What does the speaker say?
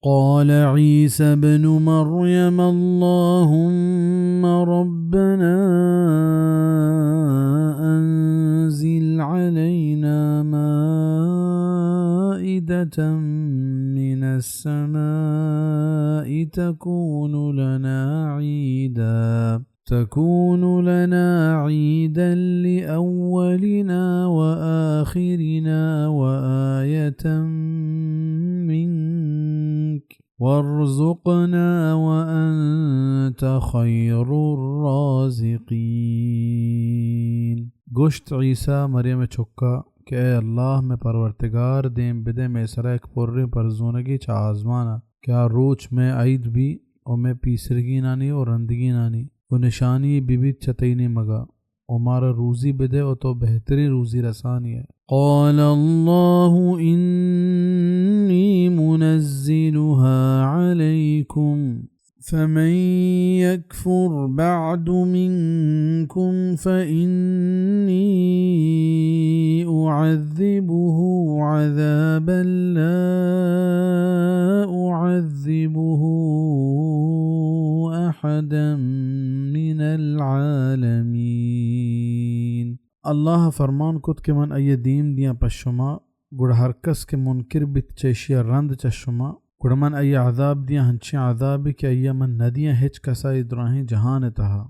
قال عيسى ابن مريم اللهم ربنا أنزل علينا مائدة من السماء تكون لنا عيدا، تكون لنا عيدا لأولنا وآخرنا وآية منك وارزقنا وأنت خير الرازقين. گوشت عیسی مریم چکا کہ اے اللہ، مئے پرورتگار، دیم بدے مئے سرا یک پریں پرزونگے چہ آزمانا کہ آ روچ مئے عید بی و مئے پیسرگینانی و رندگینانی و نشانی ببیت چہ تئی نیمگا، و مارا روزی بدے و تو بہتریں روزی رسانی ئے۔ قال الله إني منزلها عليكم فمن يكفر بعد منكم فإني أعذبه عذابا لا أعذبه أحدا من العالمين۔ اللہ فرمان کت کہ من آئی دیم دیاں پہ شما، گڑا ہر کس کہ منکر بیت چہ اشیا رند چہ شما، گڑا من آئی عذاب دیاں ہنچیں عذابے کہ آئی من ندیاں ہچ کسا اے دراہیں جہان تہا۔